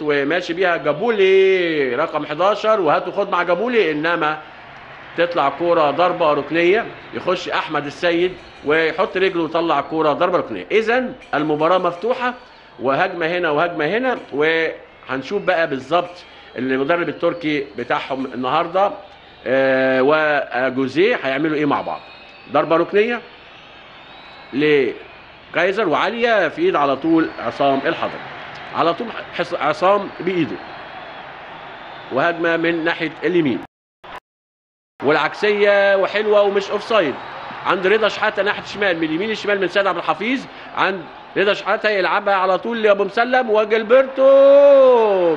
وماشي بيها جابولي رقم 11، وهاتوا خد مع جابولي، انما تطلع كورة ضربه ركنيه، يخش احمد السيد ويحط رجله ويطلع كورة ضربه ركنيه. اذا المباراة مفتوحة، وهجمه هنا وهجمه هنا، وهنشوف بقى بالظبط المدرب التركي بتاعهم النهارده وجوزيه هيعملوا ايه مع بعض. ضربه ركنيه لكايزر وعاليه في ايد على طول عصام الحضري، على طول عصام بايده، وهجمه من ناحية اليمين والعكسيه وحلوه ومش offside عند رضا شحاته ناحية الشمال، من اليمين الشمال من سيد عبد الحفيظ عند رضا شحاته، يلعبها على طول لابو مسلم وجilberto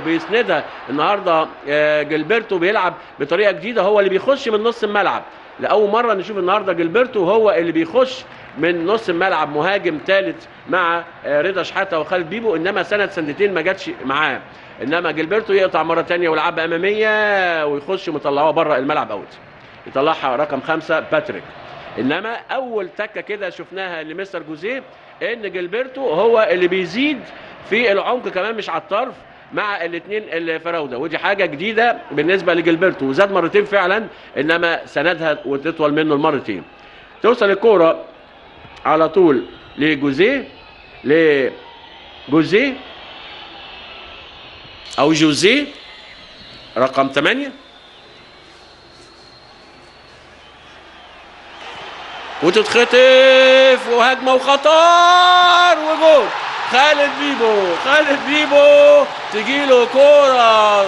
بيسندها. النهارده جilberto بيلعب بطريقة جديدة، هو اللي بيخش من نص الملعب، لاول مرة نشوف النهارده جilberto هو اللي بيخش من نص الملعب، مهاجم ثالث مع رضا شحاته وخالد بيبو، انما سنة سنتين ما جاتش معاه، انما جilberto يقطع مرة ثانية ويلعبها امامية ويخش مطلعوها بره الملعب out، يطلعها رقم 5 باتريك. انما اول تكه كده شفناها لمستر جوزيه ان جilberto هو اللي بيزيد في العمق كمان مش على الطرف مع الاثنين الفراوده، ودي حاجة جديدة بالنسبة لجilberto، وزاد مرتين فعلا انما سندها وتطول منه المرتين. توصل الكورة على طول لجوزيه، لجوزيه او جوزيه رقم 8، وتتخطف وهجمه وخطر وجول خالد بيبو. خالد بيبو تجيله كورة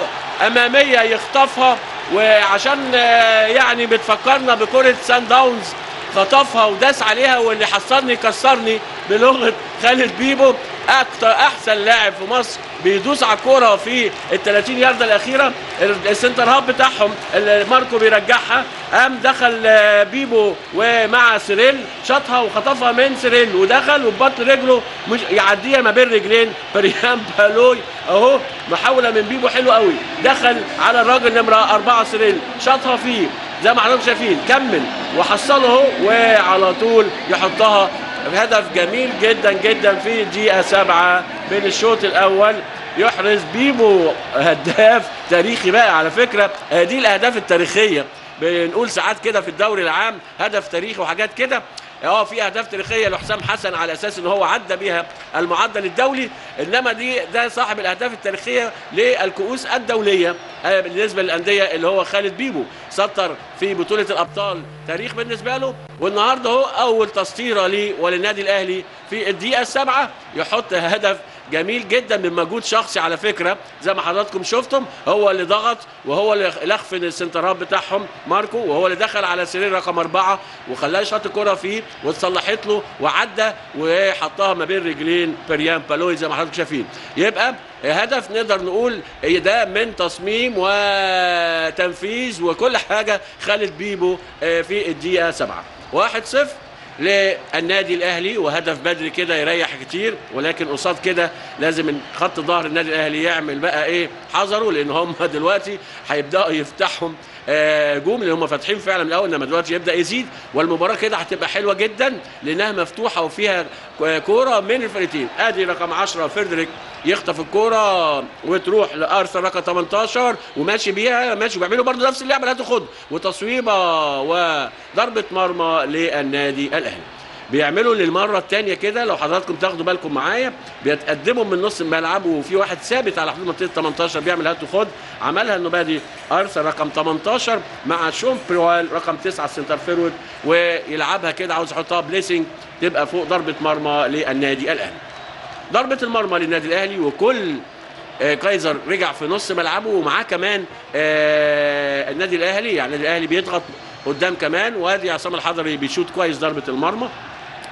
امامية يخطفها، وعشان يعني بتفكرنا بكره سان داونز، خطفها وداس عليها، واللي حصلني كسرني بلغه خالد بيبو، اكتر احسن لاعب في مصر بيدوس على الكورة في ال 30 يارده الاخيرة. ال center half بتاعهم اللي ماركو بيرجعها، قام دخل بيبو ومع سيريل، شاطها وخطفها من سيريل ودخل وببطن رجله مش يعديها ما بين رجلين بريان بالوي. اهو محاولة من بيبو حلو قوي، دخل على الراجل نمره 4 سيريل، شاطها فيه زي ما حضراتكم شايفين، كمل وحصله اهو وعلى طول يحطها. هدف جميل جدا جدا في الدقيقة 7 من الشوط الأول، يحرز بيبو هداف تاريخي بقى على فكرة. دي الأهداف التاريخية، بنقول ساعات كده في الدوري العام هدف تاريخي وحاجات كده، في اهداف تاريخية لحسام حسن على اساس ان هو عدى بيها المعدل الدولي، انما دي ده صاحب الاهداف التاريخية للكؤوس الدولية بالنسبة للاندية اللي هو خالد بيبو، سطر في بطوله الابطال تاريخ بالنسبة له، والنهارده هو اول تسطيره ليه وللنادي الاهلي في الدقيقة 7 يحط هدف جميل جدا من مجهود شخصي على فكرة، زي ما حضراتكم شفتم هو اللي ضغط وهو اللي لخفن السنترات بتاعهم ماركو، وهو اللي دخل على سرير رقم 4 وخلاه يشوط الكره فيه واتصلحت له وعدى وحطها ما بين رجلين بريان بالوي زي ما حضراتكم شايفين. يبقى هدف نقدر نقول ده من تصميم وتنفيذ وكل حاجة خالد بيبو في الدقيقة 7. 1-0 للنادي الاهلي، وهدف بدري كده يريح كتير، ولكن قصاد كده لازم خط ظهر النادي الاهلي يعمل بقى ايه حذره، لان هم دلوقتي هيبداوا يفتحهم جوم، لان هم فاتحين فعلا من الاول، انما دلوقتي يبدا يزيد، والمباراة كده هتبقى حلوة جدا لانها مفتوحة وفيها كورة من الفرقتين. ادي رقم 10 فردريك يخطف الكورة وتروح لارثر رقم 18 وماشي بيها، ماشي وبيعملوا برده نفس اللعبة، لا تاخد وتصويبه وضربه مرمى للنادي الاهلي. بيعملوا للمرة الثانية كده لو حضراتكم تاخدوا بالكم معايا، بيتقدموا من نص الملعب وفي واحد ثابت على حدود منطقة 18 بيعمل هات وخد، عملها النبادي ارثر رقم 18 مع شون بروال رقم 9 center forward، ويلعبها كده عاوز يحطها بليسنج تبقى فوق ضربه مرمى للنادي الاهلي. ضربه المرمى للنادي الاهلي، وكل كايزر رجع في نص ملعبه ومعاه كمان النادي الاهلي، يعني النادي الاهلي بيضغط قدام كمان، وادي عصام الحضري بيشوط كويس ضربه المرمى،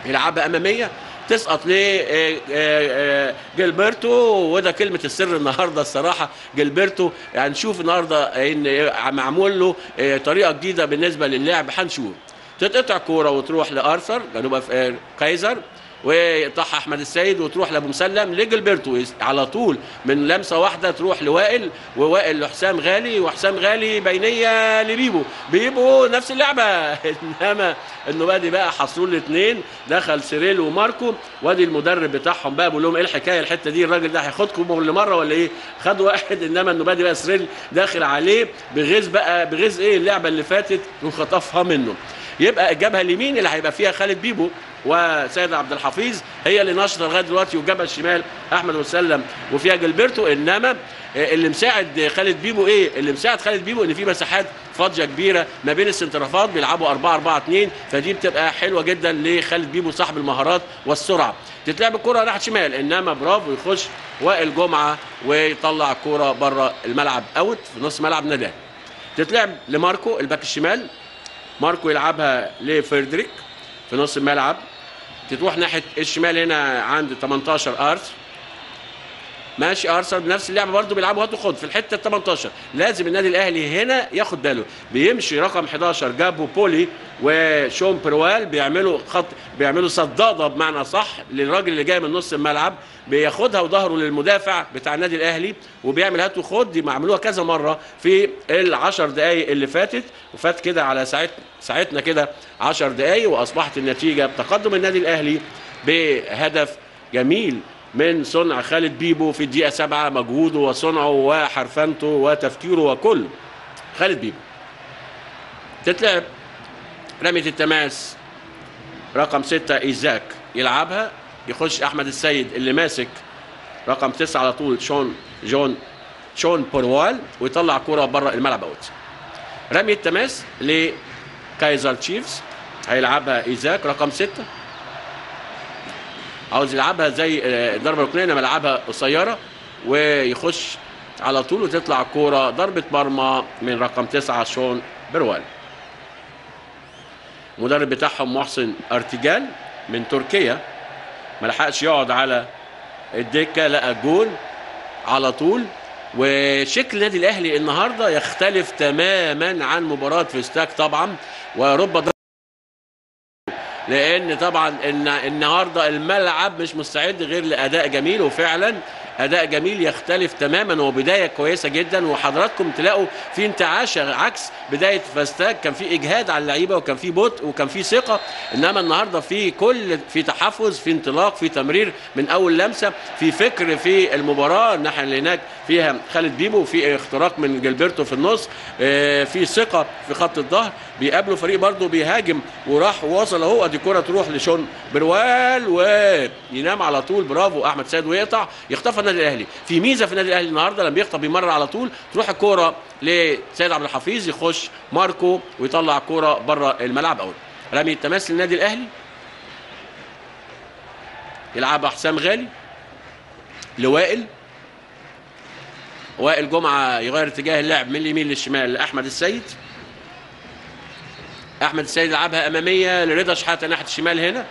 يلعبها امامية تسقط ل جilberto، وده كلمة السر النهارده الصراحة جilberto. يعني نشوف النهارده ان معمول له طريقه جديدة بالنسبة للعب، هنشوف تتقطع كورة وتروح لارثر جنوب كايزر، ويقطعها احمد السيد وتروح لابو مسلم لجilberto على طول من لمسه واحدة تروح لوائل، ووائل لحسام غالي، وحسام غالي بينيه لبيبو، بيبو نفس اللعبة انما النوبادي بقى حصلوا الاثنين، دخل سيريل وماركو، وادي المدرب بتاعهم بقى بيقول لهم ايه الحكاية الحتة دي، الراجل ده هياخدكم كل مرة ولا ايه؟ خد واحد، انما النوبادي بقى سيريل داخل عليه بغيظ بقى، بغيظ ايه اللعبة اللي فاتت وخطفها منه. يبقى الجبهة اليمين اللي هيبقى فيها خالد بيبو وسيد عبد الحفيظ هي اللي نشطة لغاية دلوقتي، والجبهه الشمال احمد مسلم وفيها جilberto. انما اللي مساعد خالد بيبو ايه؟ اللي مساعد خالد بيبو ان في مساحات فاضية كبيرة ما بين السنترافات، بيلعبوا 4-4-2، فدي بتبقى حلوة جدا لخالد بيبو صاحب المهارات والسرعة. تتلعب الكره ناحية شمال، انما برافو يخش وائل جمعه ويطلع الكره بره الملعب out في نص ملعب نادي. تتلعب لماركو الباك الشمال، ماركو يلعبها لفردريك في نص الملعب، تروح ناحية الشمال هنا عند 18 ارثر، ماشي ارثر بنفس اللعبة برده بيلعبوا هات وخد في الحتة 18. لازم النادي الاهلي هنا ياخد باله، بيمشي رقم 11 جابو بولي وشون بروال، بيعملوا خط، بيعملوا صداده بمعنى صح للراجل اللي جاي من نص الملعب، بياخدها وظهره للمدافع بتاع النادي الاهلي وبيعمل هات وخد. دي عملوها كذا مرة في العشر دقائق اللي فاتت، وفات كده على ساعتنا كده 10 دقائق، واصبحت النتيجة بتقدم النادي الاهلي بهدف جميل من صنع خالد بيبو في الدقيقة 7، مجهوده وصنعه وحرفنته وتفكيره وكله خالد بيبو. تتلعب رمية التماس رقم 6 إيزاك يلعبها، يخش أحمد السيد اللي ماسك رقم 9 على طول شون بروال ويطلع كرة بره الملعب out. رمية التماس لكايزر تشيفز هيلعبها إيزاك رقم 6، عاوز يلعبها زي الضربة الركنيه، انما لعبها قصيرة ويخش على طول وتطلع كورة ضربه مرمى من رقم 9 شون بروال. المدرب بتاعهم محسن ارتجال من تركيا، ما لحقش يقعد على الدكة، لقى الجول على طول. وشكل النادي الاهلي النهارده يختلف تماما عن مباراة فيستاك طبعا، ورب لان طبعا النهارده الملعب مش مستعد غير لاداء جميل، وفعلا اداء جميل يختلف تماما وبداية كويسة جدا. وحضراتكم تلاقوا في انتعاشه عكس بداية فاستاك، كان في اجهاد على اللعيبة وكان في بطء وكان في ثقة، انما النهارده في كل في تحفز، في انطلاق، في تمرير من اول لمسه، في فكر في المباراة. الناحية اللي هناك فيها خالد بيبو، وفي اختراق من جilberto في النص، في ثقة في خط الظهر. بيقابلوا فريق برده بيهاجم وراح ووصل اهو، ادي كره تروح لشون بروال وينام على طول، برافو احمد سيد ويقطع، يخطفها النادي الاهلي. في ميزة في النادي الاهلي النهارده لما بيخطف بيمرر على طول، تروح الكورة لسيد عبد الحفيظ، يخش ماركو ويطلع كورة بره الملعب out. رمي التماس للنادي الاهلي يلعبها حسام غالي لوائل، وائل جمعه يغير اتجاه اللعب من اليمين للشمال لاحمد السيد، احمد السيد لعبها امامية لرضا شحاته ناحية الشمال هنا،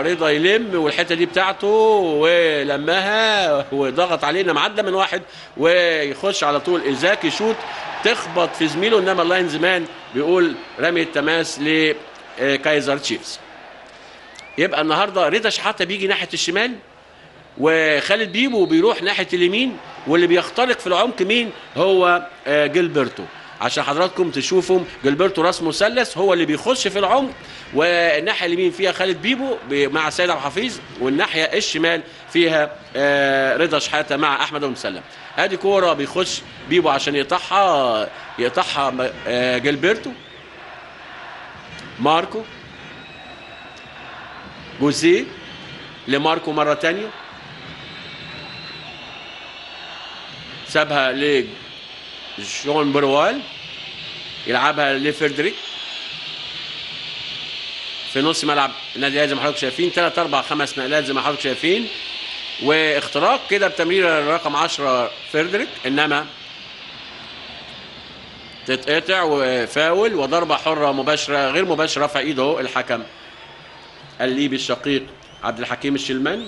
رضا يلم والحتة دي بتاعته ولمها وضغط عليه، انما عدى من واحد ويخش على طول ايزاك يشوط، تخبط في زميله، انما ال linesman بيقول رمي التماس لكايزر تشيفز. يبقى النهارده رضا شحاته بيجي ناحية الشمال وخالد بيبو بيروح ناحية اليمين، واللي بيخترق في العمق مين؟ هو جilberto. عشان حضراتكم تشوفوا جilberto راس مثلث هو اللي بيخش في العمق، والناحية اليمين فيها خالد بيبو مع سيد عبد الحفيظ، والناحية الشمال فيها رضا شحاته مع احمد ابو مسلم. ادي كورة بيخش بيبو عشان يقطعها، يقطعها جilberto، ماركو جوزيه لماركو مرة ثانية، سابها ل جون بروال يلعبها لفردريك في نص ملعب النادي الاهلي زي ما حضراتكم شايفين، 3 4 5 نقلات زي ما حضراتكم شايفين، واختراق كده بتمريره رقم 10 فردريك، انما تتقطع وفاول وضربه حره مباشرة غير مباشرة، رفع ايده الحكم الليبي الشقيق عبد الحكيم الشلماني.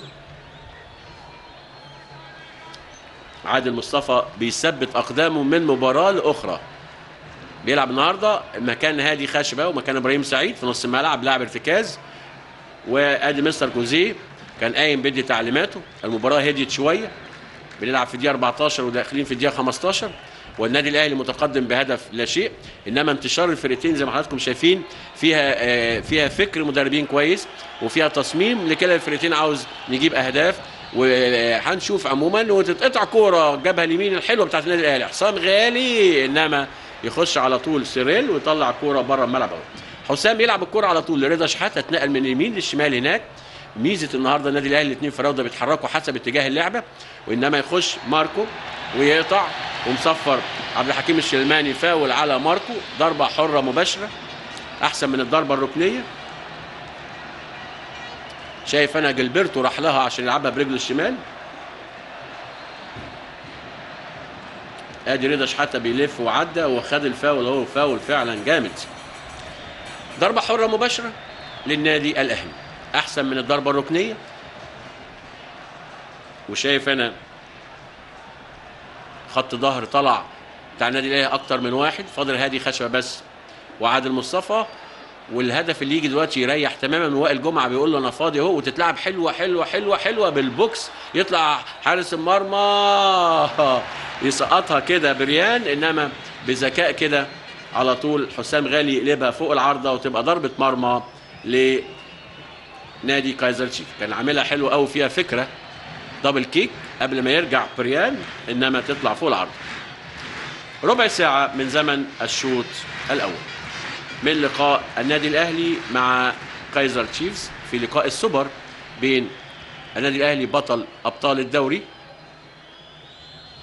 عادل مصطفى بيثبت اقدامه من مباراة لاخرى، بيلعب النهارده مكان هادي خشبه ومكان ابراهيم سعيد في نص الملعب، لاعب ارتكاز. وادي مستر جوزيه كان قايم بيدي تعليماته. المباراة هديت شوية، بنلعب في دقيقة 14 وداخلين في دقيقة 15، والنادي الاهلي متقدم بهدف لا شيء. انما انتشار الفرقتين زي ما حضراتكم شايفين فيها فكر مدربين كويس، وفيها تصميم لكلا الفرقتين، عاوز نجيب اهداف. وهنشوف عموما. وتتقطع كورة جبهة اليمين الحلوة بتاعت النادي الاهلي، حسام غالي، انما يخش على طول سيريل ويطلع كورة بره الملعب. حسام يلعب الكورة على طول لرضا شحاته، اتنقل من اليمين للشمال هناك. ميزة النهارده النادي الاهلي الاثنين فراوده بيتحركوا حسب اتجاه اللعبة، وانما يخش ماركو ويقطع، ومصفر عبد الحكيم الشلماني فاول على ماركو، ضربه حره مباشرة احسن من الضربة الركنيه. شايف انا جilberto راح لها عشان يلعبها برجله الشمال. ادي رضا شحاته بيلف وعدى وخد الفاول، اهو فاول فعلا جامد. ضربه حره مباشرة للنادي الاهلي احسن من الضربة الركنيه. وشايف انا خط ظهر طلع بتاع النادي الاهلي اكتر من واحد، فاضل هادي خشبه بس وعادل مصطفى. والهدف اللي يجي دلوقتي يريح تماما. وائل جمعه بيقول له انا فاضي اهو، وتتلعب حلوة حلوة حلوة حلوة بالبوكس، يطلع حارس المرمى يسقطها كده بريان، انما بذكاء كده على طول حسام غالي يقلبها فوق العارضة وتبقى ضربه مرمى لنادي كايزر تشيف. كان عاملها حلو قوي، فيها فكرة double kick قبل ما يرجع بريان، انما تطلع فوق العارضة. ربع ساعة من زمن الشوط الاول من لقاء النادي الاهلي مع كايزر تشيفز في لقاء السوبر بين النادي الاهلي بطل ابطال الدوري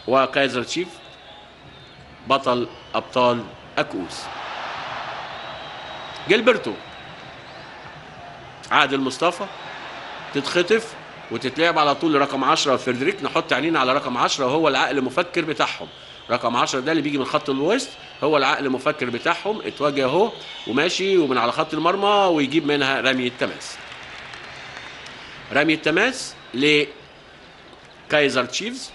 وكايزر تشيف بطل ابطال الكؤوس. جilberto عادل مصطفى تتخطف وتتلعب على طول لرقم 10 فريدريك. نحط عينينا على رقم 10 وهو العقل المفكر بتاعهم. رقم 10 ده اللي بيجي من خط الوسط، هو العقل المفكر بتاعهم. اتوجه اهو وماشي ومن على خط المرمى ويجيب منها رمي التماس. رمي التماس لكايزر تشيفز،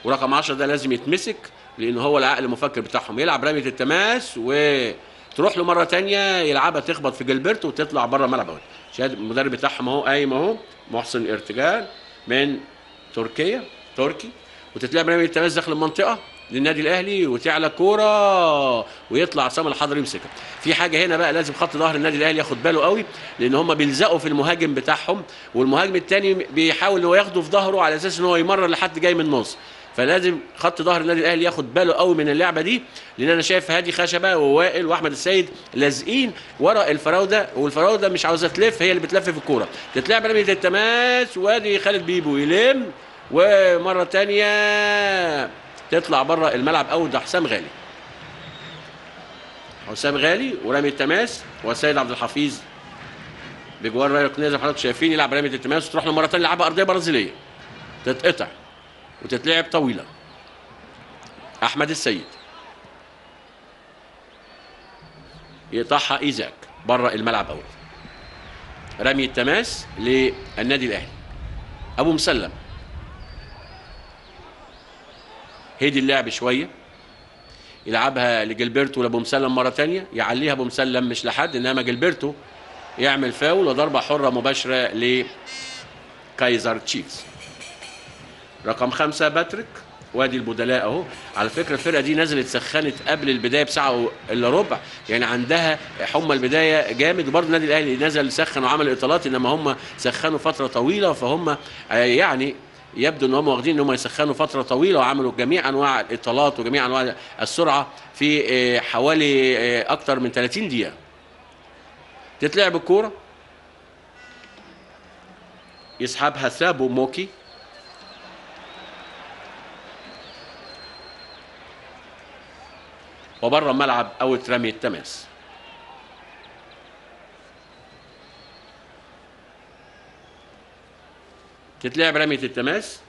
ورقم 10 ده لازم يتمسك لان هو العقل المفكر بتاعهم. يلعب رمية التماس وتروح له مرة ثانية يلعبها تخبط في جilberto وتطلع بره الملعب اهو. شاهد المدرب بتاعهم اهو قايم اهو، محسن ارتجال من تركيا، تركي. وتتلعب رمية التماس داخل المنطقة للنادي الاهلي وتعلى كورة ويطلع عصام الحضري يمسكها. في حاجة هنا بقى لازم خط ظهر النادي الاهلي ياخد باله قوي، لان هم بيلزقوا في المهاجم بتاعهم، والمهاجم الثاني بيحاول ان هو ياخده في ظهره على اساس ان هو يمرر لحد جاي من النص. فلازم خط ظهر النادي الاهلي ياخد باله قوي من اللعبة دي، لان انا شايف هادي خشبه ووائل واحمد السيد لازقين ورا الفراوده، والفراوده مش عاوزه تلف، هي اللي بتلف في الكورة. تتلعب رمية التماس وادي خالد بيبو يلم، ومرة ثانية تطلع بره الملعب او ده حسام غالي. حسام غالي ورمي التماس، والسيد عبد الحفيظ بجوار رايه الركنيه زي ما حضراتكم شايفين يلعب رمية التماس، وتروح له مرة ثانية يلعبها ارضية برازيليه تتقطع وتتلعب طويلة. احمد السيد يقطعها ايزاك بره الملعب اول. رمي التماس للنادي الاهلي. ابو مسلم هدي اللعب شوية، يلعبها لجilberto ولابو مسلم مرة ثانية، يعليها ابو مسلم مش لحد، انما جilberto يعمل فاول وضربه حره مباشرة لكايزر تشيفز. رقم 5 باتريك، وادي البدلاء اهو. على فكرة الفرقة دي نزلت سخنت قبل البداية بساعة الا ربع، يعني عندها حمى البداية جامد. وبرده النادي الاهلي نزل سخن وعمل اطالات، انما هم سخنوا فترة طويلة، فهم يعني يبدو ان هم واخدين ان هم يسخنوا فترة طويلة، وعملوا جميع انواع الاطالات وجميع انواع السرعة في حوالي اكتر من 30 دقيقة. تتلعب الكورة يسحبها سابو موكي، وبره الملعب او رمي التماس. تتلعب رمية التماس،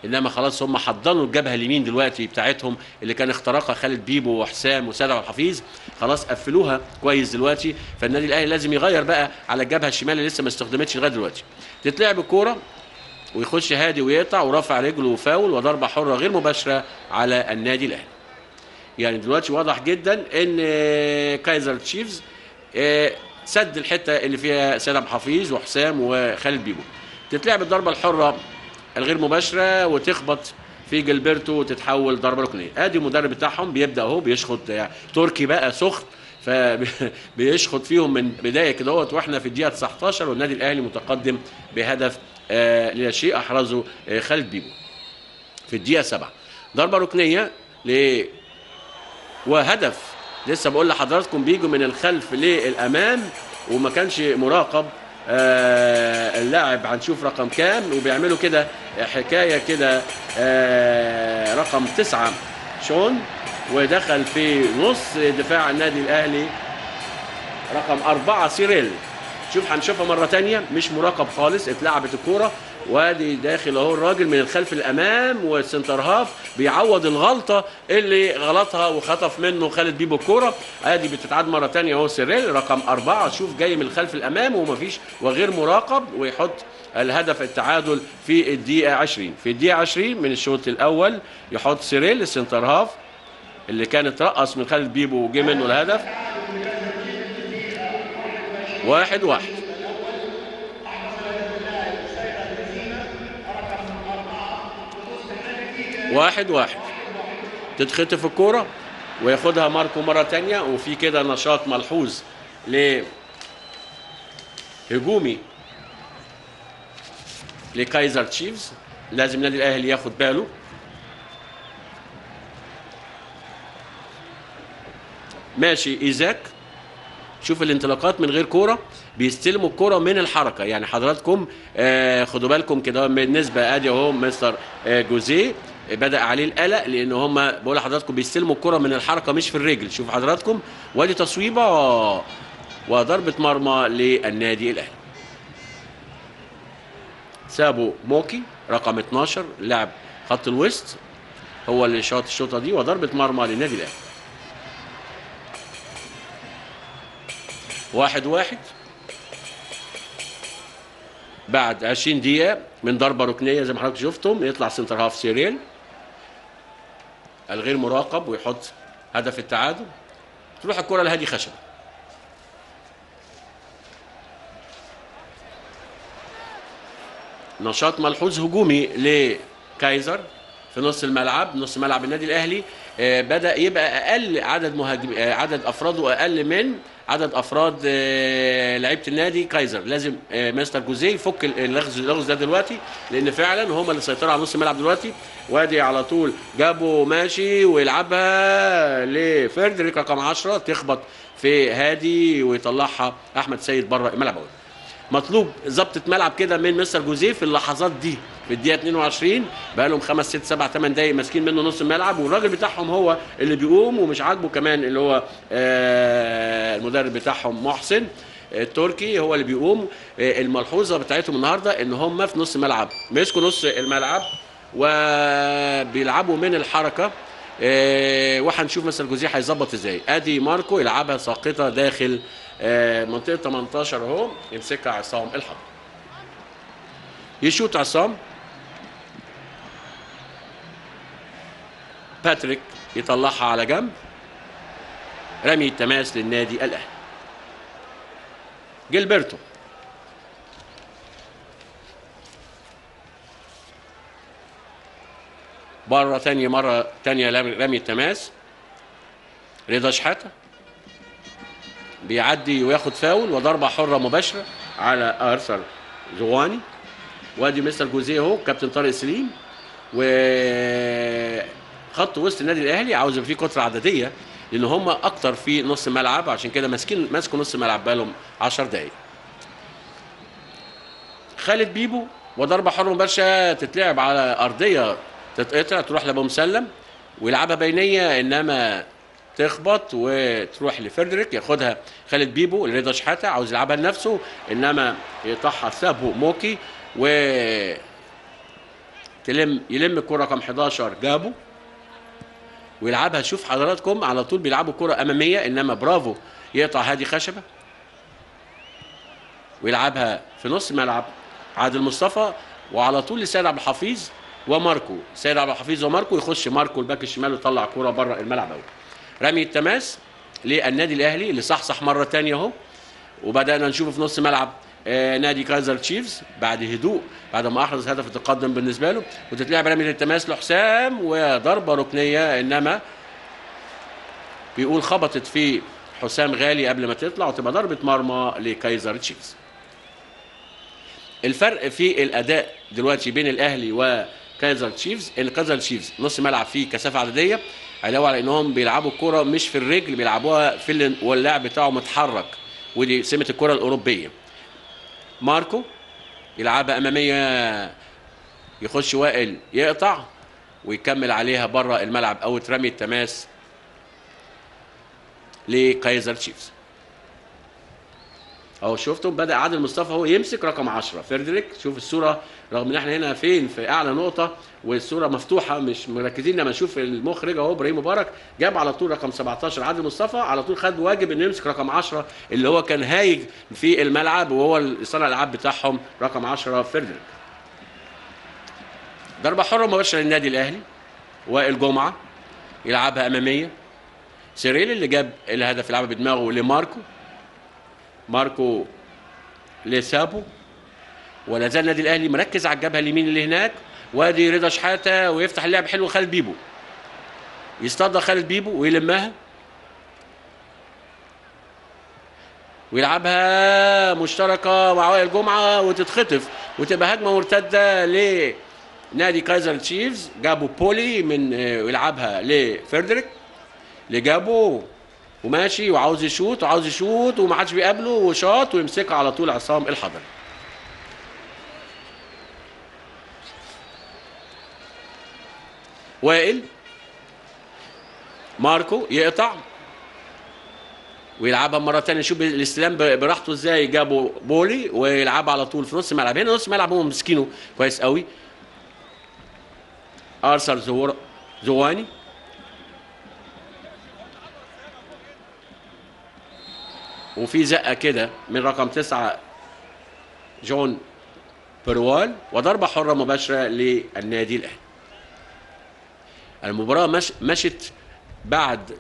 انما خلاص هم حضنوا الجبهة اليمين دلوقتي بتاعتهم اللي كان اخترقها خالد بيبو وحسام وسيد عبد الحفيظ، خلاص قفلوها كويس دلوقتي. فالنادي الاهلي لازم يغير بقى على الجبهة الشمال اللي لسه ما استخدمتش لغاية دلوقتي. تتلعب الكورة ويخش هادي ويقطع ورفع رجله وفاول وضربه حره غير مباشرة على النادي الاهلي. يعني دلوقتي واضح جدا ان كايزر تشيفز سد الحتة اللي فيها سيد عبد الحفيظ وحسام وخالد بيبو. تتلعب الضربة الحرة الغير مباشرة وتخبط في جilberto وتتحول ضربه ركنيه. ادي المدرب بتاعهم بيبدا اهو بيشخط، يعني تركي بقى سخط فبيشخط فيهم من بداية كده اهوت، واحنا في الدقيقة 19 والنادي الاهلي متقدم بهدف لا شيء احرزه خالد بيبو في الدقيقة 7. ضربه ركنيه وهدف، لسه بقول لحضراتكم بيجوا من الخلف للامام وما كانش مراقب اللاعب، هنشوف رقم كام، وبيعملوا كده حكاية كده رقم 9 شون، ودخل في نص دفاع النادي الاهلي رقم 4 سيريل. شوف هنشوفها مرة ثانية، مش مراقب خالص، اتلعبت الكورة وادي داخل اهو الراجل من الخلف الامام، وال center half بيعوض الغلطة اللي غلطها وخطف منه خالد بيبو الكورة. ادي بتتعاد مرة ثانية اهو سيريل رقم 4، شوف جاي من الخلف الامام ومفيش وغير مراقب، ويحط الهدف التعادل في الدقيقة 20. في الدقيقة 20 من الشوط الاول يحط سيريل ال center half اللي كان اترقص من خالد بيبو وجه منه الهدف. 1-1. واحد واحد. تتخطف الكورة وياخدها ماركو مرة تانية، وفي كده نشاط ملحوظ لهجومي لكايزر تشيفز، لازم النادي الأهلي ياخد باله. ماشي إيزاك، شوف الانطلاقات من غير كورة، بيستلموا الكورة من الحركة. يعني حضراتكم خدوا بالكم كده بالنسبة، ادي اهو مستر جوزيه بدا عليه القلق، لان هم بقول لحضراتكم بيستلموا الكورة من الحركة مش في الرجل. شوف حضراتكم، وادي تصويبه وضربه مرمى للنادي الاهلي. سابو موكي رقم 12 لاعب خط الوسط هو اللي شاط الشوطه دي، وضربه مرمى للنادي الاهلي. 1-1 بعد 20 دقيقة من ضربة ركنية زي ما حضرتك شفتم، يطلع center half سيريل الغير مراقب ويحط هدف التعادل. تروح الكرة لهادي خشبة. نشاط ملحوظ هجومي لكايزر في نص الملعب، نص ملعب النادي الأهلي بدأ يبقى أقل عدد مهاجم، عدد أفراده أقل من عدد افراد لعيبة النادي كايزر. لازم مستر جوزيه يفك اللغز ده دلوقتي، لان فعلا هم اللي سيطروا على نص الملعب دلوقتي. وادي على طول جابوا ماشي ويلعبها لفردريك رقم 10، تخبط في هادي ويطلعها احمد سيد بره الملعب. اول مطلوب ظبطه ملعب كده من مستر جوزيه في اللحظات دي في الدقيقة 22، بقى لهم 5 6 7 8 دقايق ماسكين منه نص الملعب، والراجل بتاعهم هو اللي بيقوم ومش عاجبه كمان اللي هو المدرب بتاعهم محسن التركي هو اللي بيقوم. الملحوظة بتاعتهم النهارده ان هم في نص الملعب، مسكوا نص الملعب وبيلعبوا من الحركة، وهنشوف مستر جوزيه هيظبط ازاي. ادي ماركو يلعبها ساقطه داخل منطقة 18 اهو، يمسكها عصام الحضري، يشوط عصام، باتريك يطلعها على جنب، رمي التماس للنادي الاهلي. جilberto بره تانية، مرة تانية رمي التماس. رضا شحاتة بيعدي وياخد فاول وضربة حرة مباشرة على أرثر زواني. وادي مستر جوزيه اهو كابتن طارق سليم، وخط وسط النادي الاهلي عاوز يبقى فيه كتره عددية لان هم اكتر في نص الملعب، عشان كده ماسكوا نص الملعب بقالهم 10 دقايق. خالد بيبو وضربه حره مباشرة تتلعب على ارضية تتقطع تروح لابو مسلم ويلعبها بينيه، انما تخبط وتروح لفردريك، ياخدها خالد بيبو لرضا شحاته عاوز يلعبها لنفسه، انما يقطعها سابو موكي و يلم الكره رقم 11 جابو ويلعبها. شوف حضراتكم على طول بيلعبوا كره امامية، انما برافو يقطع هادي خشبه ويلعبها في نص ملعب عادل مصطفى، وعلى طول لسيد عبد الحفيظ وماركو، سيد عبد الحفيظ وماركو، يخش ماركو الباك الشمال ويطلع كورة بره الملعب. اول رمي التماس للنادي الاهلي اللي صحصح مرة ثانية اهو، وبدانا نشوفه في نص ملعب نادي كايزر تشيفز بعد هدوء، بعد ما احرز هدف التقدم بالنسبة له. وتتلعب رمية التماس لحسام وضربه ركنيه، انما بيقول خبطت في حسام غالي قبل ما تطلع، وتبقى ضربه مرمى لكايزر تشيفز. الفرق في الاداء دلوقتي بين الاهلي وكايزر تشيفز ان كايزر تشيفز نص ملعب فيه كثافة عددية، علاوه على انهم بيلعبوا الكره مش في الرجل، بيلعبوها في واللاعب بتاعه متحرك، ودي سمه الكره الاوروبية. ماركو يلعبها امامية، يخش وائل يقطع ويكمل عليها بره الملعب، او ترمي التماس لكايزر تشيفز. اهو شفتم بدا عادل مصطفى هو يمسك رقم 10 فردريك. شوف الصورة، رغم ان احنا هنا فين في اعلى نقطة والصورة مفتوحة مش مركزين، لما نشوف المخرج اهو ابراهيم مبارك جاب على طول رقم 17 عادل مصطفى، على طول خد واجب انه يمسك رقم 10 اللي هو كان هايج في الملعب وهو صانع الالعاب بتاعهم رقم 10 فردريك. ضربه حره مباشرة للنادي الاهلي، وائل جمعه يلعبها امامية، سيريل اللي جاب الهدف يلعبها بدماغه لماركو، ماركو لسابو. ولا زال النادي الاهلي مركز على الجبهة اليمين اللي هناك، وادي رضا شحاته ويفتح اللعب حلو خالد بيبو، يصطاد خالد بيبو ويلمها ويلعبها مشتركة مع وائل جمعه وتتخطف وتبقى هجمة مرتدة لنادي كايزر تشيفز. جابوا بولي من ويلعبها لفردريك اللي جابه وماشي وعاوز يشوط وعاوز يشوط وما حدش بيقابله، وشاط ويمسكها على طول عصام الحضري. وائل ماركو يقطع ويلعبها مرة ثانية، شوف الاستلام براحته ازاي، جابوا بولي ويلعبها على طول في نص الملعب. هنا نص الملعب هم ماسكينه كويس قوي. ارثر زواني وفي زقه كده من رقم 9 جون بروال، وضربه حره مباشرة للنادي الاهلي. المباراة مشت بعد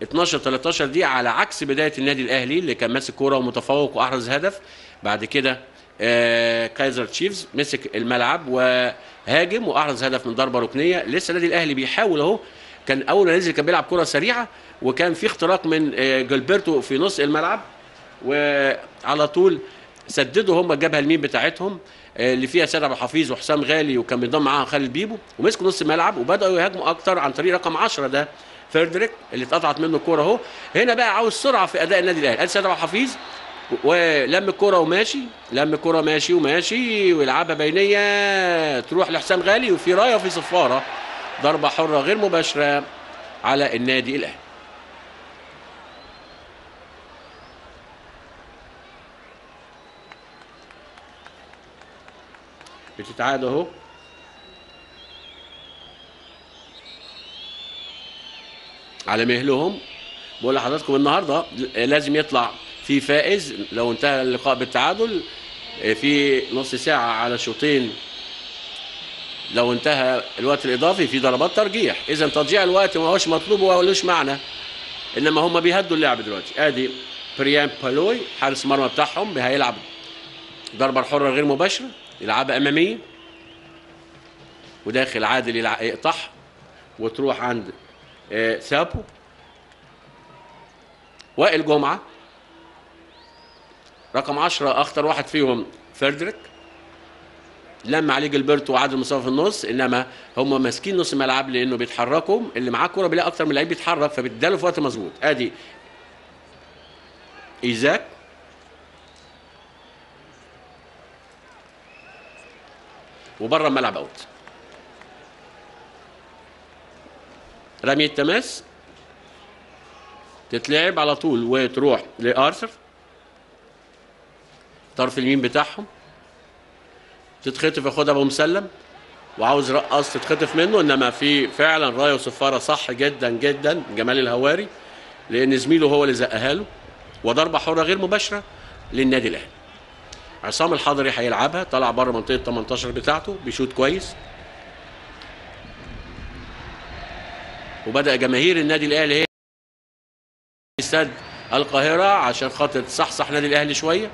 12 13 دقيقة على عكس بداية النادي الاهلي اللي كان ماسك كورة ومتفوق واحرز هدف. بعد كده كايزر تشيفز مسك الملعب وهاجم واحرز هدف من ضربه ركنيه. لسه النادي الاهلي بيحاول اهو، كان اول ما نزل كان بيلعب كره سريعة وكان في اختراق من جilberto في نص الملعب، وعلى طول سددوا هم الجبهة اليمين بتاعتهم اللي فيها سيد عبد الحفيظ وحسام غالي وكان بينضم معاهم خالد بيبو، ومسكوا نص الملعب وبداوا يهاجموا اكتر عن طريق رقم 10 ده فردريك اللي اتقطعت منه الكورة اهو. هنا بقى عاوز سرعة في اداء النادي الاهلي، قال سيد عبد الحفيظ ولم الكورة وماشي، لم الكورة ماشي وماشي ويلعبها بينيه تروح لحسام غالي، وفي رايه وفي صفارة، ضربه حره غير مباشرة على النادي الاهلي. بتتعاد اهو، على مهلهم. بقول لحضراتكم النهارده لازم يطلع في فائز، لو انتهى اللقاء بالتعادل في نص ساعة على شوطين، لو انتهى الوقت الاضافي في ضربات ترجيح، اذا تضييع الوقت ما هوش مطلوب ومالوش معنى، انما هم بيهدوا اللعب دلوقتي. ادي بريان بالوي حارس مرمى بتاعهم هيلعب ضربه حره غير مباشرة، يلعبها امامية وداخل عادل يقطعها وتروح عند سابو. وائل جمعه رقم 10 اخطر واحد فيهم فردريك، لما عليه جilberto وعادل مصطفى في النص، انما هم ماسكين نص الملعب لانه بيتحركوا، اللي معاه كورة بيلاقي اكتر من لعيب بيتحرك فبيداله في وقت مظبوط. ادي ايزاك وبره الملعب out. رمية التماس تتلعب على طول وتروح لارثر طرف اليمين بتاعهم، تتخطف ياخدها ابو مسلم وعاوز رقص تتخطف منه، انما في فعلا رايه وصفاره صح جدا جدا جمال الهواري، لان زميله هو اللي زقها له، وضربه حره غير مباشرة للنادي الاهلي. عصام الحضري هيلعبها، طلع بره منطقة 18 بتاعته بيشوط كويس، وبدا جماهير النادي الاهلي هي استاد القاهرة عشان خاطر تصحصح نادي الاهلي شوية.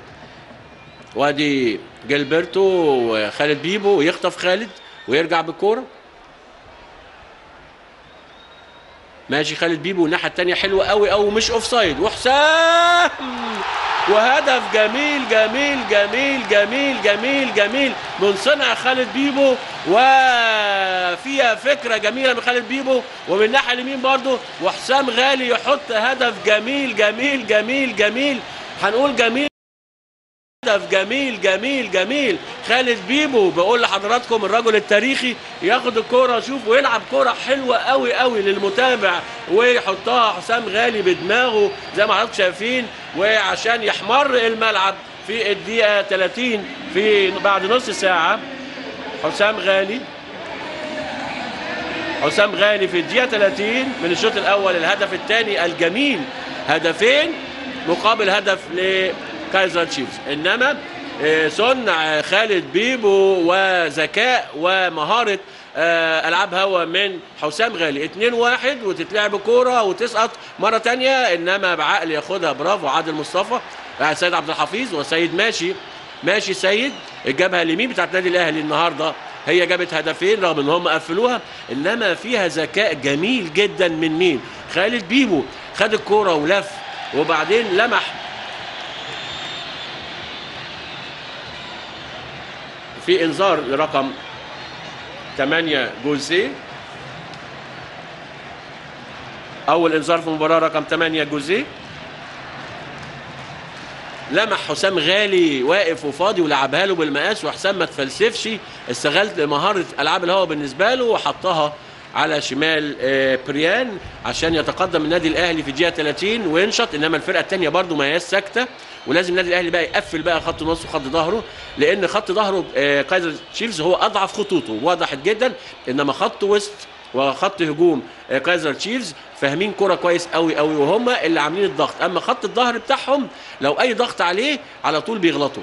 وادي جilberto وخالد بيبو، ويخطف خالد ويرجع بالكورة. ماشي خالد بيبو الناحية الثانية حلوة قوي قوي، مش offside، وحسام، وهدف جميل جميل جميل جميل جميل جميل من صنع خالد بيبو، وفيها فكرة جميلة من خالد بيبو، ومن الناحية اليمين برضه وحسام غالي يحط هدف جميل جميل جميل جميل، هنقول جميل، هدف جميل جميل جميل. خالد بيبو بقول لحضراتكم الرجل التاريخي، ياخد الكورة شوف ويلعب كورة حلوة قوي قوي للمتابع، ويحطها حسام غالي بدماغه زي ما حضراتكم شايفين، وعشان يحمر الملعب في الدقيقة 30 في بعد نص ساعة. حسام غالي، حسام غالي في الدقيقة 30 من الشوط الاول الهدف الثاني الجميل، هدفين مقابل هدف لكايزر تشيفز. انما صنع خالد بيبو وذكاء ومهارة العاب هوا من حسام غالي. 2-1 وتتلعب كورة وتسقط مرة ثانية، انما بعقل ياخدها، برافو عادل مصطفى، سيد عبد الحفيظ وسيد ماشي، ماشي سيد. الجبهة اليمين بتاعت النادي الاهلي النهارده هي جابت هدفين رغم ان هم قفلوها، انما فيها ذكاء جميل جدا من مين؟ خالد بيبو. خد الكورة ولف وبعدين لمح في انذار لرقم 8 جوزيه، اول انذار في المباراة رقم 8 جوزيه. لمح حسام غالي واقف وفاضي ولعبها له بالمقاس، وحسام ما تفلسفش، استغل مهارة العاب الهواء بالنسبة له وحطها على شمال بريان عشان يتقدم النادي الاهلي في الدقيقة 30 وينشط. انما الفرقة الثانية برده ما هياش ساكته، ولازم النادي الاهلي بقى يقفل بقى خط نص وخط ظهره، لان خط ظهره كايزر تشيفز هو اضعف خطوطه وضحت جدا، انما خط وسط وخط هجوم كايزر تشيفز فاهمين كرة كويس قوي قوي، وهم اللي عاملين الضغط. اما خط الظهر بتاعهم لو اي ضغط عليه على طول بيغلطوا.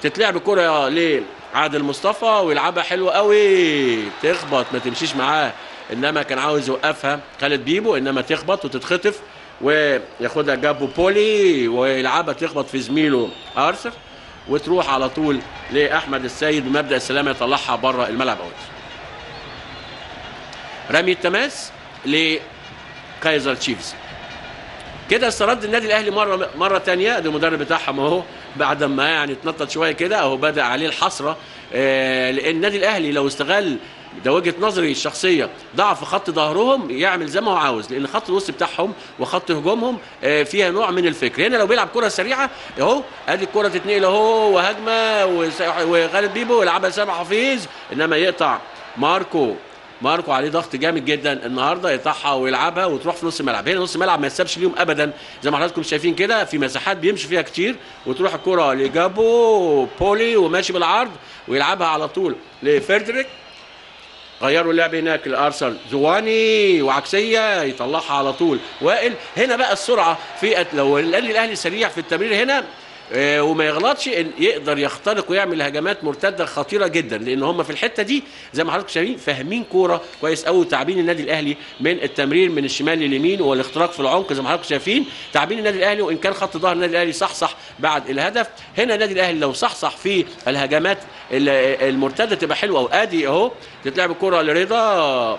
تتلعب كرة لعادل مصطفى ويلعبها حلوة قوي، تخبط ما تمشيش معاه، انما كان عاوز يوقفها خالد بيبو، انما تخبط وتتخطف وياخدها جابو بولي ويلعبها تخبط في زميله ارثر، وتروح على طول لاحمد السيد بمبدأ السلامة يطلعها بره الملعب out. رمي التماس لكايزر تشيفز. كده استرد النادي الاهلي مرة ثانية، ده المدرب بتاعهم اهو بعد ما يعني اتنطط شوية كده اهو بدا عليه الحسرة، لان النادي الاهلي لو استغل، ده وجهه نظري الشخصية، ضعف خط ظهرهم يعمل زي ما هو عاوز، لان خط الوسط بتاعهم وخط هجومهم فيها نوع من الفكر. هنا لو بيلعب كره سريعة اهو، ادي الكره تتنقل اهو وهجمه وخالد بيبو يلعبها سامح حفيظ، انما يقطع ماركو عليه ضغط جامد جدا النهارده، يقطعها ويلعبها وتروح في نص الملعب. هنا نص الملعب ما يتسابش ليهم ابدا، زي ما حضراتكم شايفين كده في مساحات بيمشي فيها كتير، وتروح الكره لجابو بولي وماشي بالعرض ويلعبها على طول لفردريك. غيروا اللعب هناك لارسل زواني وعكسيه يطلعها على طول وائل. هنا بقى السرعة في، لو الاهلي سريع في التمرير هنا وما يغلطش يقدر يخترق ويعمل هجمات مرتدة خطيرة جدا، لان هم في الحتة دي زي ما حضراتكم شايفين فاهمين كورة كويس قوي، تعبين النادي الاهلي من التمرير من الشمال لليمين والاختراق في العمق زي ما حضراتكم شايفين، تعبين النادي الاهلي. وان كان خط ظهر النادي الاهلي صحصح بعد الهدف، هنا النادي الاهلي لو صحصح في الهجمات المرتدة تبقى حلوة. وادي اهو تتلعب الكورة لرضا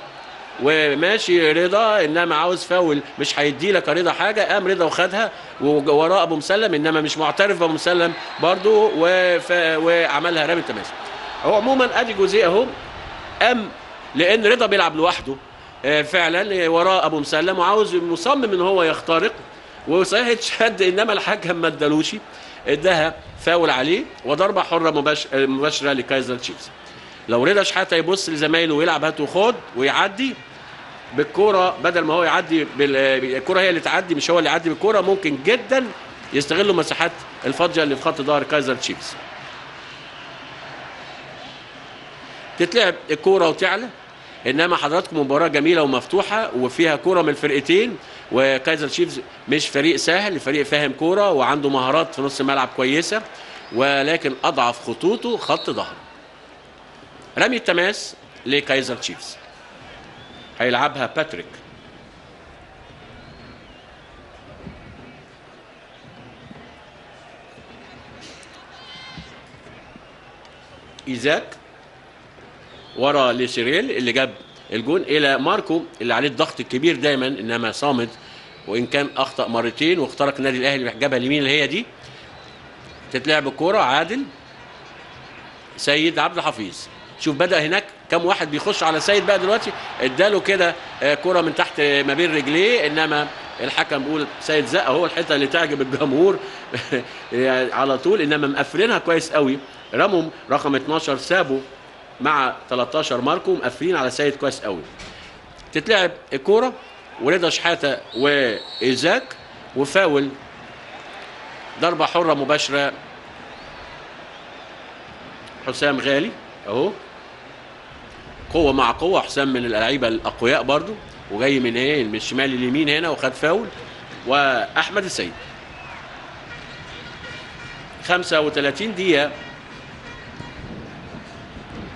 وماشي رضا، انما عاوز فاول مش هيدي لك رضا حاجة، قام رضا وخدها ووراه ابو مسلم، انما مش معترف بابو مسلم برضو وعملها رامي التماس. هو عموما ادي جزئية اهو، قام لان رضا بيلعب لوحده فعلا وراه ابو مسلم وعاوز مصمم ان هو يخترق، وصحيح اتشد انما الحكم ما ادالوش، اداها فاول عليه وضربه حره مباشرة لكايزر تشيفز. لو رضا شحاته يبص لزمايله ويلعب هات وخد ويعدي بالكورة، بدل ما هو يعدي بالكورة هي اللي تعدي مش هو اللي يعدي بالكورة، ممكن جدا يستغلوا مساحات الفاضيه اللي في خط ظهر كايزر تشيفز. تتلعب الكورة وتعلى، انما حضراتكم مباراة جميلة ومفتوحه وفيها كورة من الفرقتين، وكايزر تشيفز مش فريق سهل، فريق فاهم كورة وعنده مهارات في نص الملعب كويسة، ولكن اضعف خطوطه خط ظهره. رمي التماس لكايزر تشيفز هيلعبها باتريك. ايزاك ورا لسيريل اللي جاب الجون، الى ماركو اللي عليه الضغط الكبير دايما انما صامد، وان كان اخطا مرتين واخترق النادي الاهلي جابها اليمين اللي هي دي. تتلعب الكورة عادل سيد عبد الحفيظ، شوف بدأ هناك كم واحد بيخش على سيد بقى دلوقتي، اداله كده كرة من تحت ما بين رجليه، انما الحكم بيقول سيد زق اهو، الحتة اللي تعجب الجمهور على طول، انما مقفلينها كويس قوي. رموا رقم 12 سابو مع 13 ماركو، مقفلين على سيد كويس قوي. تتلعب الكورة ورضا شحاته وايزاك، وفاول ضربه حره مباشرة حسام غالي اهو، قوة مع قوة، حسام من اللعيبة الاقوياء برضو، وجاي من ايه من الشمال لليمين هنا وخد فاول. واحمد السيد 35 دقيقة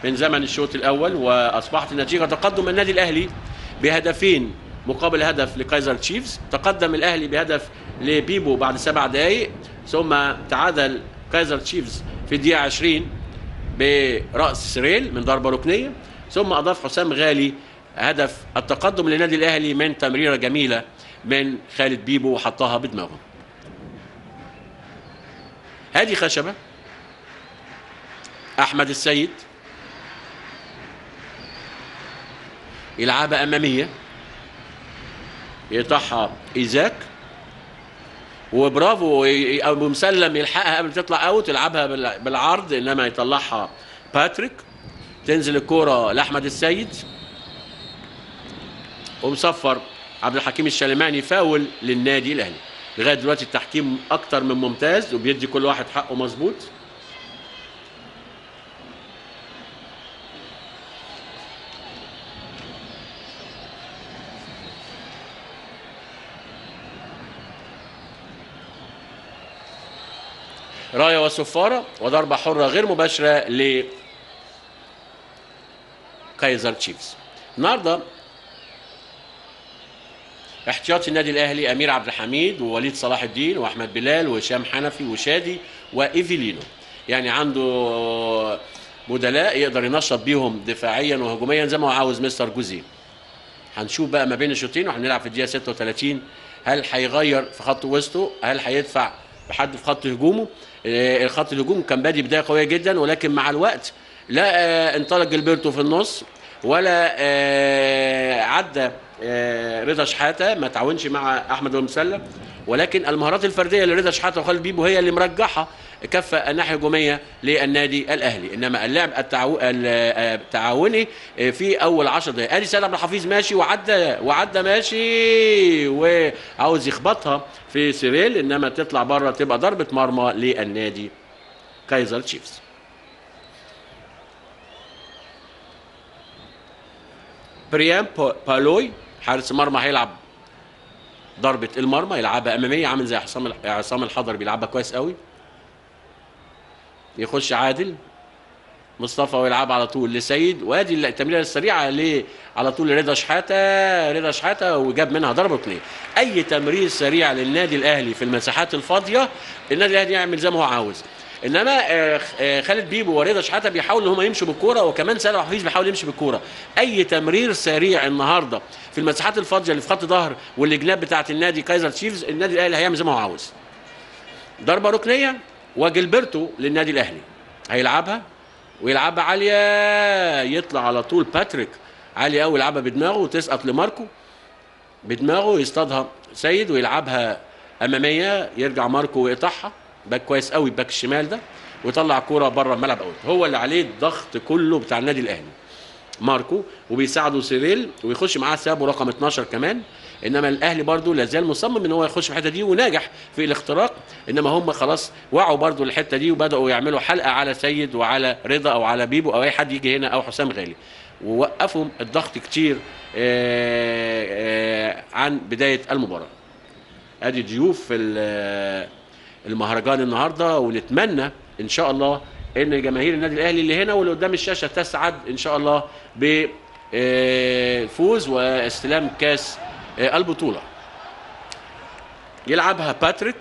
من زمن الشوط الاول، واصبحت النتيجة تقدم النادي الاهلي بهدفين مقابل هدف لكايزر تشيفز. تقدم الاهلي بهدف لبيبو بعد 7 دقائق، ثم تعادل كايزر تشيفز في الدقيقة 20 برأس سريل من ضربة ركنية، ثم أضاف حسام غالي هدف التقدم للنادي الأهلي من تمريرة جميلة من خالد بيبو وحطها بدماغه. هادي خشبة، أحمد السيد يلعبها أمامية، يقطعها إيزاك، وبرافو أبو مسلم يلحقها قبل تطلع out، يلعبها بالعرض انما يطلعها باتريك. تنزل الكورة لاحمد السيد، ومصفر عبد الحكيم الشلماني فاول للنادي الاهلي. لغاية دلوقتي التحكيم اكتر من ممتاز وبيدي كل واحد حقه مظبوط. رايه وصفاره وضربه حره غير مباشرة ل كايزر تشيفز. النهارده احتياطي النادي الاهلي امير عبد الحميد ووليد صلاح الدين واحمد بلال وهشام حنفي وشادي وايفيلينو، يعني عنده بدلاء يقدر ينشط بيهم دفاعيا وهجوميا زي ما هو عاوز مستر جوزيه. هنشوف بقى ما بين الشوطين، وهنلعب في الدقيقة 36 هل هيغير في خط وسطه، هل هيدفع بحد في خط هجومه. الخط الهجوم كان بادي بداية قوية جدا، ولكن مع الوقت لا انطلق جilberto في النص، ولا عدى رضا شحاته، ما تعاونش مع احمد المسلم، ولكن المهارات الفردية لرضا شحاته وخالد بيبو هي اللي مرجحه كفه الناحية الهجومية للنادي الاهلي. انما اللعب التعاوني في اول 10 دقائق، ادي سيد عبد الحفيظ ماشي وعدى ماشي وعاوز يخبطها في سيريل، انما تطلع بره، تبقى ضربه مرمى للنادي كايزر تشيفز. بريان بالوي حارس مرمى هيلعب ضربة المرمى، يلعبها أمامية عامل زي عصام الحضري بيلعبها كويس قوي. يخش عادل مصطفى ويلعبها على طول لسيد، وادي التمريره السريعة على طول لرضا شحاته، رضا شحاته وجاب منها ضربة ركنية. أي تمرير سريع للنادي الأهلي في المساحات الفاضية النادي الأهلي يعمل زي ما هو عاوز. انما خالد بيبو ورضا شحاته بيحاولوا ان هم يمشوا بالكورة، وكمان سيد عبد الحفيظ بيحاول يمشي بالكورة. اي تمرير سريع النهارده في المساحات الفاضيه اللي في خط ظهر والجناب بتاعه النادي كايزر تشيفز، النادي الاهلي هيعمل زي ما هو عاوز. ضربه ركنيه وجilberto للنادي الاهلي هيلعبها ويلعبها عالية، يطلع على طول باتريك عالية قوي، يلعبها بدماغه وتسقط لماركو بدماغه، يصطادها سيد ويلعبها امامية، يرجع ماركو ويقطعها back كويس قوي back الشمال ده، ويطلع كورة بره الملعب out. هو اللي عليه الضغط كله بتاع النادي الاهلي ماركو، وبيساعده سيريل ويخش معاه سابو رقم 12 كمان. انما الاهلي برده لازال مصمم ان هو يخش في الحتة دي وناجح في الاختراق، انما هم خلاص وعوا برده الحتة دي وبداوا يعملوا حلقة على سيد وعلى رضا او على بيبو او اي حد يجي هنا او حسام غالي، ووقفوا الضغط كتير عن بداية المباراة. ادي ضيوف المهرجان النهارده، ونتمنى ان شاء الله ان جماهير النادي الاهلي اللي هنا واللي قدام الشاشة تسعد ان شاء الله بفوز واستلام كاس البطولة. يلعبها باتريك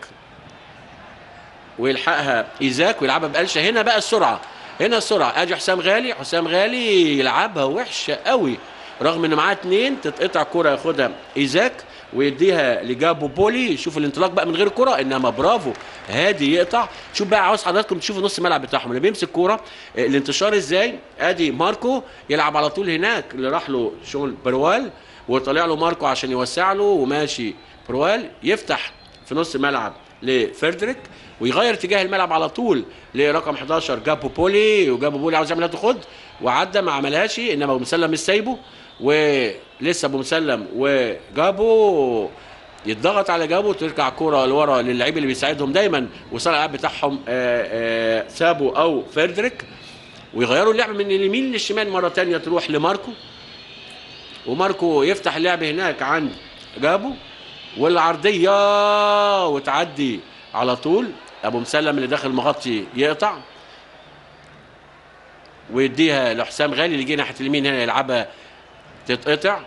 ويلحقها ايزاك ويلعبها بقلشه. هنا بقى السرعة، هنا السرعة، ادي حسام غالي، حسام غالي يلعبها وحشة قوي رغم ان معاه 2، تتقطع كرة ياخدها ايزاك ويديها لجابو بولي. شوف الانطلاق بقى من غير كرة، انما برافو هادي يقطع. شوف بقى، عاوز حضراتكم تشوفوا نص الملعب بتاعهم اللي بيمسك كورة الانتشار ازاي. ادي ماركو يلعب على طول هناك اللي راح له شغل بروال، وطلع له ماركو عشان يوسع له، وماشي بروال يفتح في نص الملعب لفردريك ويغير اتجاه الملعب على طول لرقم 11 جابو بولي. وجابو بولي عاوز يعمل خد وعدى ما عملهاش، انما ابو مسلم مش سايبه، ولسه ابو مسلم وجابو يتضغط على جابو، ترجع كورة لورا للعيب اللي بيساعدهم دايما وصانع الالعاب بتاعهم سابو او فردريك، ويغيروا اللعب من اليمين للشمال مرة ثانية تروح لماركو، وماركو يفتح اللعب هناك عند جابو، والعرضيه وتعدي على طول. ابو مسلم اللي داخل مغطي يقطع ويديها لحسام غالي اللي جه ناحية اليمين هنا يلعبها تتقطع،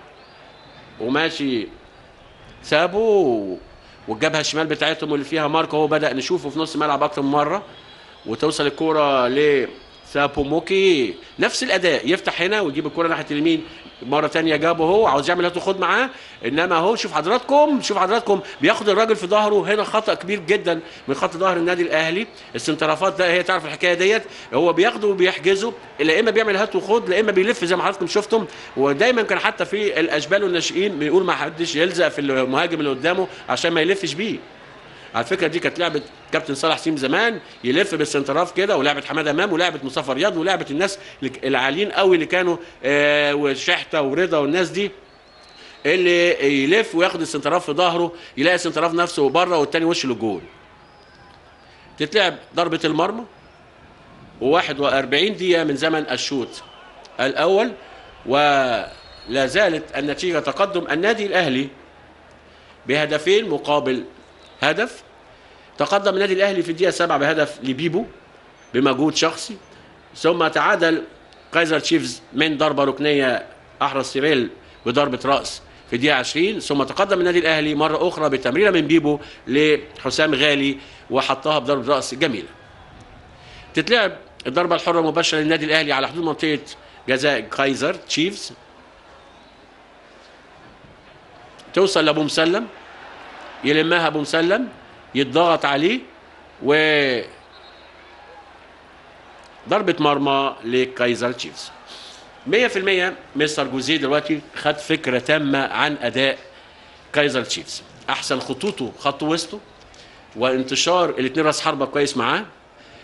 وماشي سابو، والجبهه الشمال بتاعتهم واللي فيها ماركو هو بدأ نشوفه في نص الملعب اكتر من مرة، وتوصل الكورة لسابو موكي نفس الاداء، يفتح هنا ويجيب الكورة ناحية اليمين مرة ثانية، جابه هو عاوز يعمل هات وخد معاه، انما هو شوف حضراتكم، شوف حضراتكم بياخد الراجل في ظهره. هنا خطا كبير جدا من خط ظهر النادي الاهلي، السنترافات ده هي تعرف الحكاية ديت، هو بياخده وبيحجزه، لا اما بيعمل هات وخد لا اما بيلف زي ما حضراتكم شفتم. ودايما كان حتى في الاشبال والناشئين بيقول ما حدش يلزق في المهاجم اللي قدامه عشان ما يلفش بيه. على فكرة دي كانت لعبه كابتن صالح سليم زمان، يلف بالسنتراف كده، ولعبه حمادة امام، ولعبه مصطفى رياض، ولعبه الناس العاليين قوي اللي كانوا وشحته ورضا والناس دي، اللي يلف وياخد السنتراف في ظهره، يلاقي السنتراف نفسه بره والتاني وش للجول. تتلعب ضربه المرمى، و41 دقيقة من زمن الشوط الاول، ولا زالت النتيجة تقدم النادي الاهلي بهدفين مقابل هدف. تقدم النادي الاهلي في الدقيقة 7 بهدف لبيبو بمجهود شخصي، ثم تعادل كايزر تشيفز من ضربه ركنيه احرز سيريل بضربه راس في الدقيقة 20، ثم تقدم النادي الاهلي مرة اخرى بتمريره من بيبو لحسام غالي وحطها بضربه راس جميلة. تتلعب الضربة الحرة المباشرة للنادي الاهلي على حدود منطقة جزاء كايزر تشيفز، توصل لابو مسلم، يلمها ابو مسلم، يتضغط عليه، و ضربة مرمى لكايزر تشيفز. 100% مستر جوزيه دلوقتي خد فكرة تامة عن أداء كايزر تشيفز، أحسن خطوطه خط وسطه، وانتشار الاثنين راس حربة كويس معاه،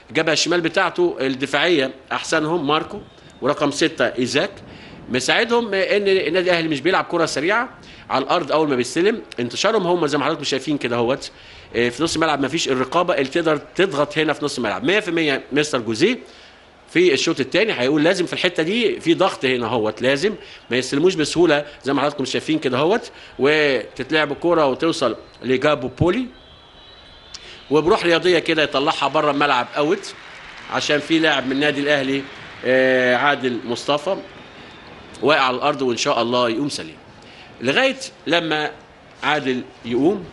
الجبهة الشمال بتاعته الدفاعية أحسنهم ماركو، ورقم 6 إيزاك، مساعدهم ان النادي الاهلي مش بيلعب كره سريعة على الارض اول ما بيستلم، انتشارهم هم زي ما حضراتكم شايفين كده اهوت في نص الملعب، ما فيش الرقابة اللي تقدر تضغط هنا في نص الملعب. 100% مستر جوزيه في الشوط الثاني هيقول لازم في الحتة دي في ضغط هنا اهوت، لازم ما يستلموش بسهولة زي ما حضراتكم شايفين كده اهوت، وتتلعب الكورة وتوصل لجابو بولي، وبروح رياضية كده يطلعها بره الملعب out، عشان في لاعب من النادي الاهلي عادل مصطفى واقع على الارض، وان شاء الله يقوم سليم. لغاية لما عادل يقوم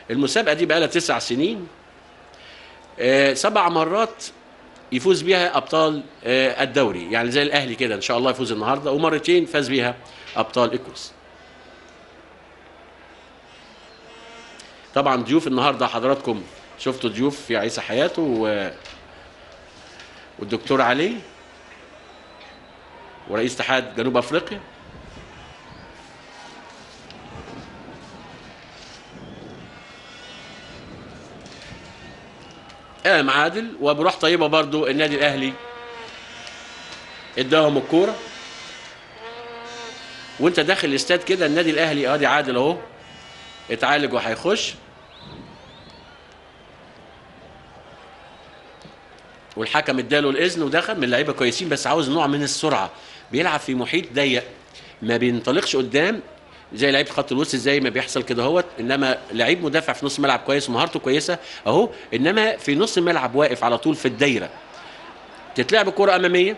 المسابقة دي بقى لها 9 سنين، 7 مرات يفوز بيها ابطال الدوري، يعني زي الاهلي كده ان شاء الله يفوز النهارده، ومرتين فاز بيها ابطال الكؤوس. طبعا ضيوف النهارده حضراتكم شفتوا ضيوف في عيسى حياته والدكتور علي ورئيس اتحاد جنوب افريقيا. قام عادل وبروح طيبة برضو النادي الاهلي اداهم الكورة، وانت داخل الاستاد كده النادي الاهلي ادي عادل اهو اتعالج وهيخش، والحكم اداله الاذن ودخل. من اللعيبة كويسين بس عاوز نوع من السرعة، بيلعب في محيط ضيق ما بينطلقش قدام زي لعيب خط الوسط زي ما بيحصل كده اهوت، انما لعيب مدافع في نص الملعب كويس ومهارته كويسة اهو، انما في نص الملعب واقف على طول في الدايرة. تتلعب كره امامية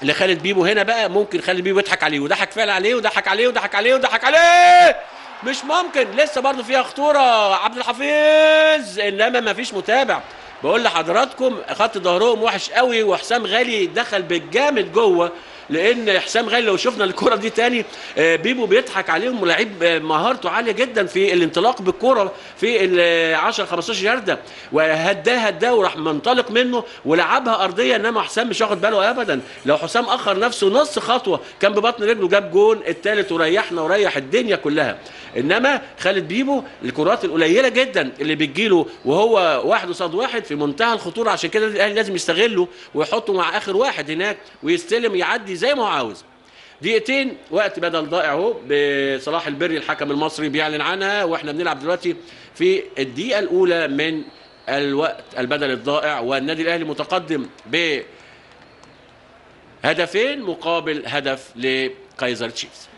لخالد بيبو، هنا بقى ممكن خالد بيبو يضحك عليه، وضحك فعلا عليه وضحك عليه وضحك عليه وضحك عليه، مش ممكن، لسه برضو فيها خطورة عبد الحفيظ، انما ما فيش متابع. بقول لحضراتكم خط ظهرهم وحش قوي، وحسام غالي دخل بالجامد جوه، لان حسام غالي لو شفنا الكره دي تاني بيبو بيضحك عليهم، ولاعيب مهارته عالية جدا في الانطلاق بالكرة في ال 10 15 يارده، وهداه هداه وراح منطلق منه ولعبها ارضية، انما حسام مش واخد باله ابدا. لو حسام اخر نفسه نص خطوة كان ببطن رجله جاب جون الثالث وريحنا وريح الدنيا كلها. انما خالد بيبو الكرات القليلة جدا اللي بتجيله وهو واحد قصاد واحد في منتهى الخطورة، عشان كده الاهلي لازم يستغله ويحطه مع اخر واحد هناك ويستلم يعدي زي ما هو عاوز. دقيقتين وقت بدل ضائع اهو بصلاح البري الحكم المصري بيعلن عنها، واحنا بنلعب دلوقتي في الدقيقة الاولى من الوقت البدل الضائع، والنادي الاهلي متقدم بهدفين مقابل هدف لكايزر تشيفز.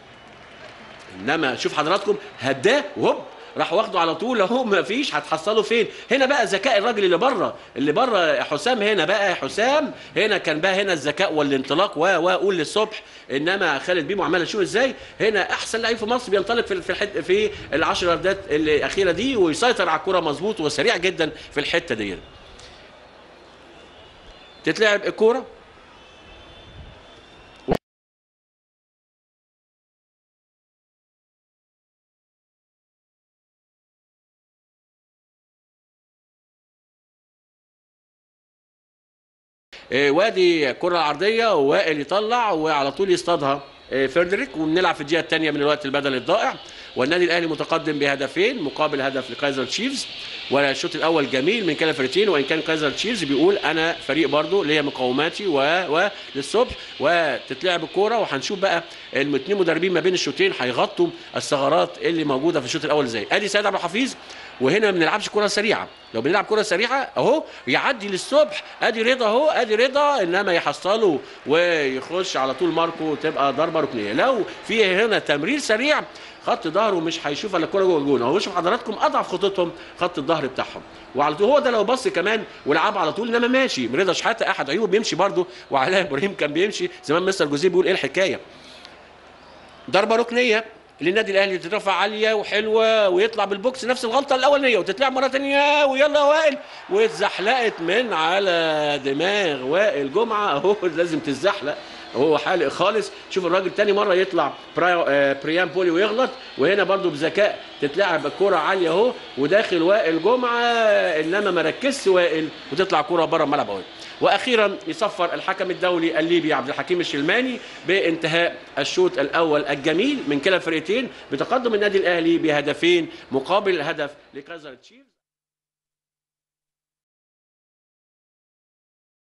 انما شوف حضراتكم هداه وهوب راح واخده على طول اهو، ما فيش، هتحصله فين؟ هنا بقى ذكاء الراجل اللي بره، اللي بره حسام، هنا بقى حسام هنا كان بقى هنا الذكاء والانطلاق وقول للصبح. انما خالد بيبو عمال اشوف ازاي هنا احسن لعيب في مصر بينطلق في ال10 ياردات الاخيرة دي ويسيطر على الكورة مظبوط وسريع جدا في الحتة دي. تتلعب الكورة وادي الكره العرضية ووائل يطلع وعلى طول يصطادها فردريك، وبنلعب في الدقيقة الثانية من الوقت البدل الضائع، والنادي الاهلي متقدم بهدفين مقابل هدف لكايزر تشيفز. والشوط الاول جميل من كلا الفريقين، وان كان كايزر تشيفز بيقول انا فريق برضو ليا مقاوماتي و للصبح. وتتلعب الكورة، وهنشوف بقى الاثنين مدربين ما بين الشوطين هيغطوا الثغرات اللي موجودة في الشوط الاول ازاي. ادي سيد عبد الحفيظ، وهنا ما بنلعبش كره سريعة، لو بنلعب كره سريعة اهو يعدي للصبح، ادي رضا اهو، ادي رضا، انما يحصله ويخش على طول ماركو، تبقى ضربه ركنيه. لو في هنا تمرير سريع خط ظهره مش هيشوف الا الكورة جوه الجون. اهو شوف حضراتكم اضعف خطتهم خط الظهر بتاعهم، وعلى طول هو ده لو بص كمان ولعب على طول، انما ماشي رضا شحاته احد عيوبه بيمشي برده، وعلاء ابراهيم كان بيمشي زمان، مستر جوزيه بيقول ايه الحكاية. ضربه ركنيه للنادي الاهلي تترفع عالية وحلوه ويطلع بالبوكس نفس الغلطة الاولانية وتتلعب مرة ثانية، ويلا وائل، واتزحلقت من على دماغ وائل جمعه اهو، لازم تتزحلق هو حالق خالص. شوف الراجل تاني مرة يطلع بريان بولي ويغلط، وهنا برده بذكاء تتلعب الكره عالية اهو وداخل وائل جمعه، انما ما ركزش وائل وتطلع كره بره الملعب اهو. واخيرا يصفر الحكم الدولي الليبي عبد الحكيم الشلماني بانتهاء الشوط الاول الجميل من كلا الفريقين بتقدم النادي الاهلي بهدفين مقابل هدف لكايزر تشيفز.